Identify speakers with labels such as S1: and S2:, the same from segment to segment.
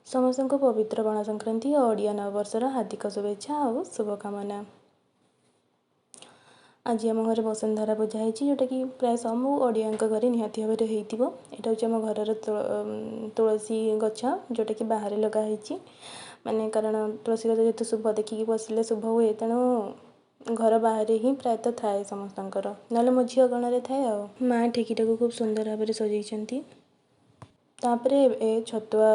S1: ସମସ୍ତଙ୍କୁ ପବିତ୍ର ପଣା ସଂକ୍ରାନ୍ତି ଓ ଓଡ଼ିଆ ନବବର୍ଷର ହାର୍ଦ୍ଦିକ ଶୁଭେଚ୍ଛା ଆଉ ଶୁଭକାମନା। ଆଜି ଆମ ଘରେ ବସୁନ୍ଧରା ପୂଜା ହେଇଛି, ଯେଉଁଟାକି ପ୍ରାୟ ସବୁ ଓଡ଼ିଆଙ୍କ ଘରେ ନିହାତି ଭାବରେ ହେଇଥିବ। ଏଇଟା ହେଉଛି ଆମ ଘରର ତୁଳସୀ ଗଛ, ଯେଉଁଟାକି ବାହାରେ ଲଗା ହେଇଛି। ମାନେ କାରଣ ତୁଳସୀ ଗଛ ଯେହେତୁ ଶୁଭ, ଦେଖିକି ବସିଲେ ଶୁଭ ହୁଏ, ତେଣୁ ଘର ବାହାରେ ହିଁ ପ୍ରାୟତଃ ଥାଏ ସମସ୍ତଙ୍କର, ନହେଲେ ମୋ ଝିଅ ଗଣରେ ଥାଏ। ଆଉ ମା ଠେକିଟାକୁ ଖୁବ୍ ସୁନ୍ଦର ଭାବରେ ସଜେଇଛନ୍ତି। ତାପରେ ଏ ଛତୁଆ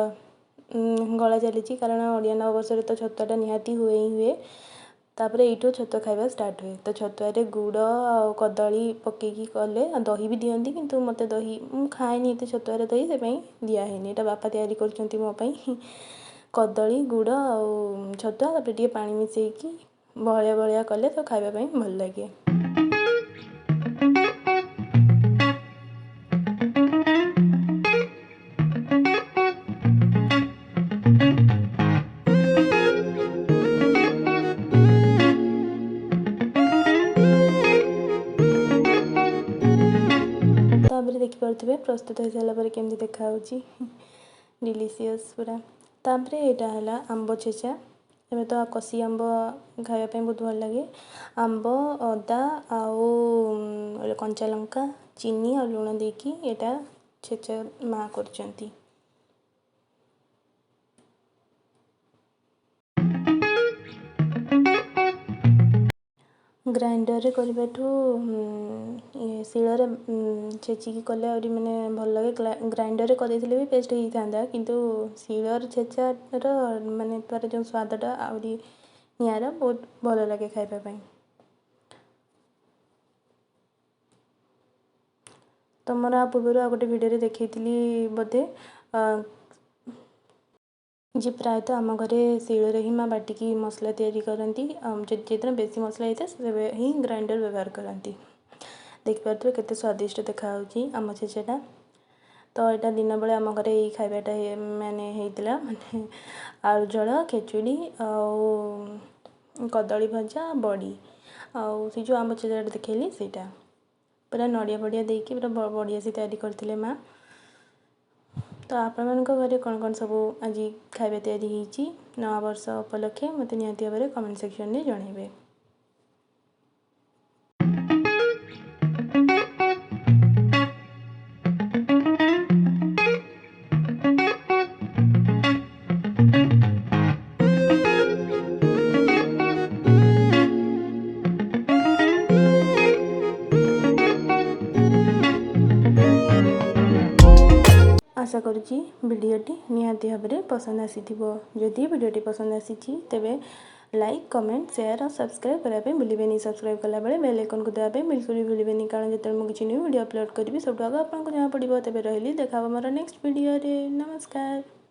S1: ଗଳା ଚାଲିଛି, କାରଣ ଓଡ଼ିଆ ନବବର୍ଷରେ ତ ଛତୁଆଟା ନିହାତି ହୁଏ ହିଁ ହୁଏ। ତାପରେ ଏଇଠୁ ଛତୁଆ ଖାଇବା ଷ୍ଟାର୍ଟ ହୁଏ। ତ ଛତୁଆରେ ଗୁଡ଼ ଆଉ କଦଳୀ ପକେଇକି କଲେ, ଆଉ ଦହି ବି ଦିଅନ୍ତି, କିନ୍ତୁ ମୋତେ ଦହି ମୁଁ ଖାଏନି ଏତେ ଛତୁଆରେ ଦହି, ସେ ପାଇଁ ଦିଆ ହେଇନି। ଏଇଟା ବାପା ତିଆରି କରୁଛନ୍ତି ମୋ ପାଇଁ। କଦଳୀ, ଗୁଡ଼ ଆଉ ଛତୁଆ, ତାପରେ ଟିକେ ପାଣି ମିଶାଇକି ବହଳିଆ ବହଳିଆ କଲେ ତ ଖାଇବା ପାଇଁ ଭଲ ଲାଗେ। ତାପରେ ଦେଖିପାରୁଥିବେ ପ୍ରସ୍ତୁତ ହେଇସାରିଲା ପରେ କେମିତି ଦେଖାହେଉଛି, ଡିଲିସିୟସ୍ ପୁରା। ତାପରେ ଏଇଟା ହେଲା ଆମ୍ବ ଛେଚା। ଏବେ ତ କଷି ଆମ୍ବ ଖାଇବା ପାଇଁ ବହୁତ ଭଲ ଲାଗେ। ଆମ୍ବ, ଅଦା ଆଉ କଞ୍ଚା ଲଙ୍କା, ଚିନି ଆଉ ଲୁଣ ଦେଇକି ଏଇଟା ଛେଚା ମା କରୁଛନ୍ତି। ଗ୍ରାଇଣ୍ଡରରେ କରିବାଠୁ ଶିଳରେ ଛେଚିକି କଲେ ଆହୁରି ମାନେ ଭଲ ଲାଗେ। ଗ୍ରାଇଣ୍ଡରରେ କରିଦେଇଥିଲେ ବି ପେଷ୍ଟ ହେଇଥାନ୍ତା, କିନ୍ତୁ ଶିଳର ଛେଚାର ମାନେ ତା'ର ଯେଉଁ ସ୍ୱାଦଟା ଆହୁରି ନିଆରା, ବହୁତ ଭଲ ଲାଗେ ଖାଇବା ପାଇଁ। ତମର ଆ ପୂର୍ବରୁ ଆଉ ଗୋଟେ ଭିଡ଼ିଓରେ ଦେଖେଇଥିଲି ବୋଧେ ଯେ ପ୍ରାୟତଃ ଆମ ଘରେ ଶିଳରେ ହିଁ ମା ବାଟିକି ମସଲା ତିଆରି କରନ୍ତି। ଯଦି ଯେତେବେଳେ ବେଶୀ ମସଲା ହେଇଥାଏ ସେବେ ହିଁ ଗ୍ରାଇଣ୍ଡର ବ୍ୟବହାର କରନ୍ତି। ଦେଖିପାରୁଥିବେ କେତେ ସ୍ୱାଦିଷ୍ଟ ଦେଖାହେଉଛି ଆମ ଛେଚାଟା। ତ ଏଇଟା ଦିନବେଳେ ଆମ ଘରେ ଏଇ ଖାଇବାଟା ମାନେ ହେଇଥିଲା, ମାନେ ଆଳୁ ଝୋଳ, ଖେଚୁଡ଼ି ଆଉ କଦଳୀ ଭଜା, ବଡ଼ି, ଆଉ ସେ ଯେଉଁ ଆମ୍ବ ଛେଚାଟା ଦେଖେଇଲି ସେଇଟା ପୁରା ନଡ଼ିଆ ଫଡ଼ିଆ ଦେଇକି ପୁରା ବଢ଼ିଆ ସେ ତିଆରି କରିଥିଲେ ମା। ତ ଆପଣମାନଙ୍କ ଘରେ କ'ଣ କ'ଣ ସବୁ ଆଜି ଖାଇବା ତିଆରି ହେଇଛି ନୂଆବର୍ଷ ଉପଲକ୍ଷେ, ମୋତେ ନିହାତି ଭାବରେ କମେଣ୍ଟ ସେକ୍ସନରେ ଜଣାଇବେ। ଆଶା କରୁଛି ଭିଡ଼ିଓଟି ନିହାତି ଭାବରେ ପସନ୍ଦ ଆସିଥିବ। ଯଦି ଭିଡ଼ିଓଟି ପସନ୍ଦ ଆସିଛି ତେବେ ଲାଇକ୍, କମେଣ୍ଟ, ସେୟାର ଆଉ ସବସ୍କ୍ରାଇବ୍ କରିବା ପାଇଁ ଭୁଲିବେନି। ସବସ୍କ୍ରାଇବ୍ କଲାବେଳେ ବେଲ୍ ଆଇକନ୍କୁ ଦେବା ପାଇଁ ବିଲକୁଲ ବି ଭୁଲିବେନି, କାରଣ ଯେତେବେଳେ ମୁଁ କିଛି ନ୍ୟୁ ଭିଡ଼ିଓ ଅପଲୋଡ଼ କରିବି ସବୁଠୁ ଆଗ ଆପଣଙ୍କୁ ଜଣାପଡ଼ିବ। ତେବେ ରହିଲି, ଦେଖା ହେବ ମୋର ନେକ୍ସଟ ଭିଡ଼ିଓରେ। ନମସ୍କାର।